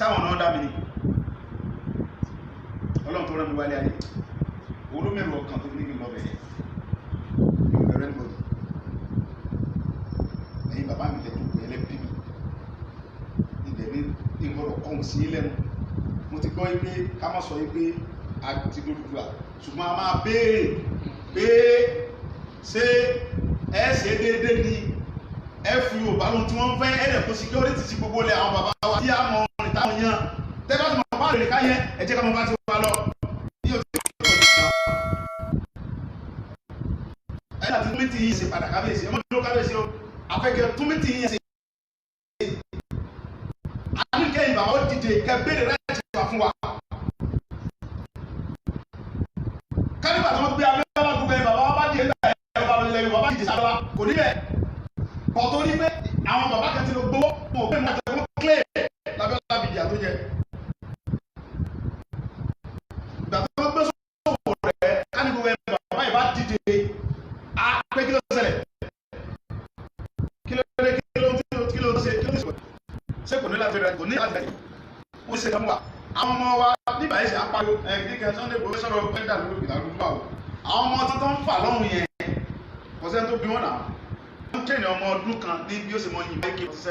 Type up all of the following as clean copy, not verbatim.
Sáwọn náà dá mi ni. Ọlọ́run tó rán mi wálé ayé olómìnira ọkàn tó fi ní kí n lọ bẹ̀rẹ̀. Mi ò bẹ̀rẹ̀ níbọ̀dì. Ẹ̀yin bàbá mi tẹ̀jú pé ẹlẹ́bí mi ibẹ̀ ní ìgbọ́dọ̀ kọ́hùn sí lẹ́nu. Mo ti gbọ́ pé ká má sọ pé a ti dúdú à, ṣùgbọ́n a máa béèrè pé ṣé ẹ ṣe déédéé ni ẹ fi Yorùbá lóhun tí wọ́n ń fẹ́, ẹ lè kó security sí gbogbo ilẹ̀ àwọn bàbá wa tí a mọ orin táwọn yan tẹ́ bá ti mọ̀ bá lè ká yẹn, ẹ jẹ́ ká mọ bá ti wà lọ. Ẹ láti tún mítì yìí ṣe padà. Kábíyèsí, ẹ mọ̀ dúró. Kábíyèsí o, afẹ́kẹ́ tún mítì yìí ṣe. Àníkẹ́yìn bàbá ó dìde kẹ béèrè láti wà fún wa. Kánígbà tí wọ́n gbé Abíọ́lá, gbogbo ẹ̀ bàbá wa bá dìde nígbà ẹ̀ ọba lọ ilẹ̀ Yorùbá bá dìde sábà kò ní bẹ̀ bọ̀, torí pé àwọn bàbá kan ti lọ gbowó wọn ò gbé mọ́ àtẹ̀wọ́n kílẹ̀ lábíọ́lá fi jìyà tó jẹ. Ìgbà tí wọ́n gbé sọ̀rọ̀ rẹ̀, kání gbogbo ẹ̀ bàbá yìí bá dìde á pé kí ló ṣẹlẹ̀, kí ló dé, kí ló ṣe, kí ló ṣe, ṣé kò ní láti rẹ, kò ní láti rẹ. Ó ṣe kan wà àwọn ọmọ wa nígbà yìí ṣe apariwo ẹ kíkẹ Sunday Igboho sọ̀rọ̀ pẹ́ńdà lórí ìdàrú bá o. Àwọn ọmọ tuntun ń fà lọ́hùn yẹn, kò sẹ́ni tó bí wọn náà. Wọ́n tẹ̀lé ọmọ ọdún kan ní bí ó ṣe mọ yìnbọn AK-47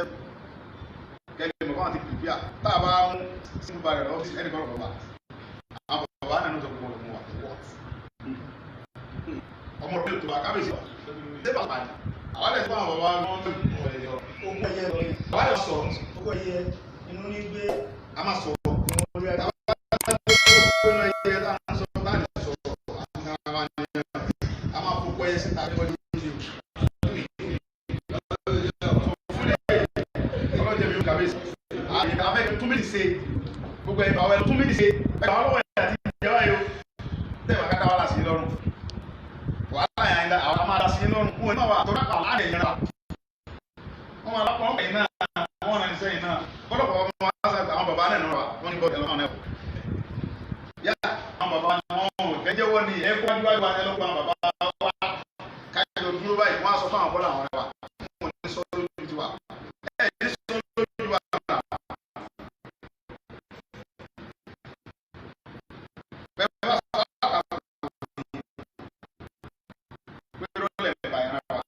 kẹ́lẹ́ mọ̀ fáwọn ti pìpìà tá a bá mú sínú ba rẹ̀ lọ́fíìsì ẹnì kan lọ́wọ́ bá àwọn bàbá nínú sọ gbogbo ọmọ wa ọmọ rẹ̀ tó bá kábíyèsí wa ṣé bàbá ni àwọn ẹ̀ tó bá àwọn bàbá wọn. Ogún ẹyẹ. Àwọn ẹ̀ sọ̀rọ̀. Ogún ẹyẹ inú ní gbé. A máa sọ̀rọ̀. Orí adé. A máa fọkọ ẹyẹ síta ní wọ́n ní ọlọ́jẹ̀ mi ò kàwé sí abẹ́ tún mí ṣe gbogbo ẹ̀ bàwẹ̀ tún mí ṣe ẹ̀ bàwẹ̀ lọ́wọ́ ẹ̀ àti ìjọba yìí ó tẹ̀ wá ká dá wàhálà sí lọ́rùn. Wàhálà yẹn àwọn máa dá sí lọ́rùn wọn náà wà tó dákà láàrin yẹn náà wọ́n máa lápá ọ̀pẹ̀ náà wọ́n náà ní sẹ́yìn náà kọ́lọ́pọ̀ wọn máa sá àwọn bàbá náà wà wọ́n ní bọ́ọ̀dù ẹlọ́wọ̀n náà yá àwọn bàbá wọn ò fẹ́jẹ́ wọ́n ní ẹ kó wájú wájú ẹlọ́pàá àwọn bàbá wa káyọ̀ dúró báyìí. Wọ́n á sọ fún àwọn bọ́lá àwọn ọ̀rẹ́ wa wọn ò ní sọ lójú tiwa, ẹ ní sọ lójú wa náà. Bẹ́ẹ̀ bá sọ àtàkùn pé rọ́lẹ̀ bàyàn wa.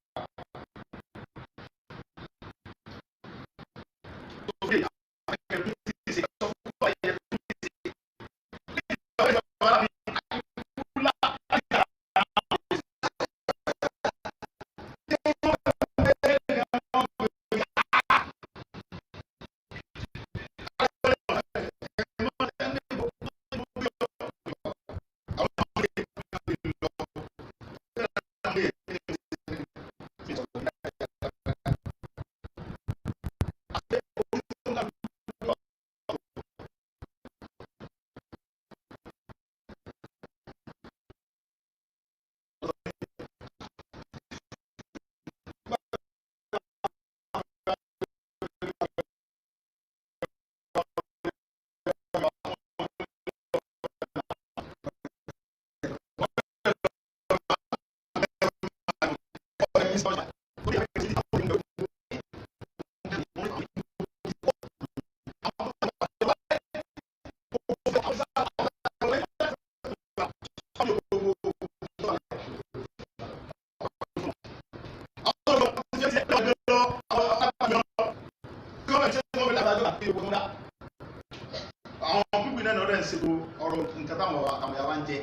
Àwọn pípín náà lọ́dọ̀ ń ṣe ọ̀rọ̀ nǹkan táwọn àwọn ìyá wa ń jẹ,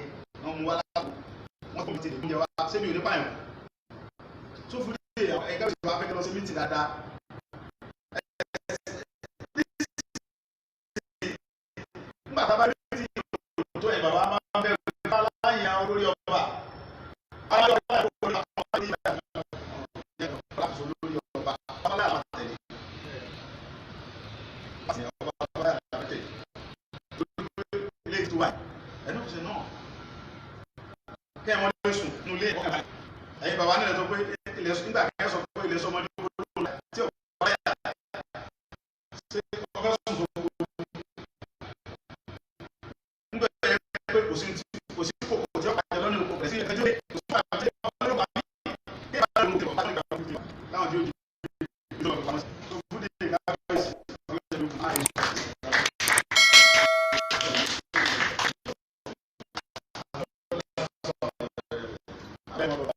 wọ́n mú wá láàbò, wọ́n tó ti lè oúnjẹ wa ṣébi òní pààyàn tó fún ilé ẹgbẹ́ òṣèlú afẹ́kẹ́ lọ sí mítì dáadáa. Nígbà tá a bá rí tí tó ẹ̀ bàbá máa ń bẹ̀rù bá láyìn àwọn olórí ọba olórí ọba kẹ́ ẹ̀ wọ́n lè sùn nílé ẹ̀yin bàbá nílẹ̀ sọ pé ilẹ̀ nígbà kẹ́ ẹ̀ sọ pé ilẹ̀ sọmọdé olóòlà tí ò bá yà ṣe ọfẹ́ sùn tó kú nígbà yẹn pé kò sí kò sí kòkò tí ó bàjẹ́ lọ́nà kò sí ẹjọ́ kò sí bàjẹ́ lọ́nà bá mi kí ẹ bá lóun kò bá lóun kò láwọn tí ó jù ìjọba pamọ́ sí tó fún dé kábíyèsí ọlọ́jọ́ ló kù. Bàbá ìmọ̀ bàbá.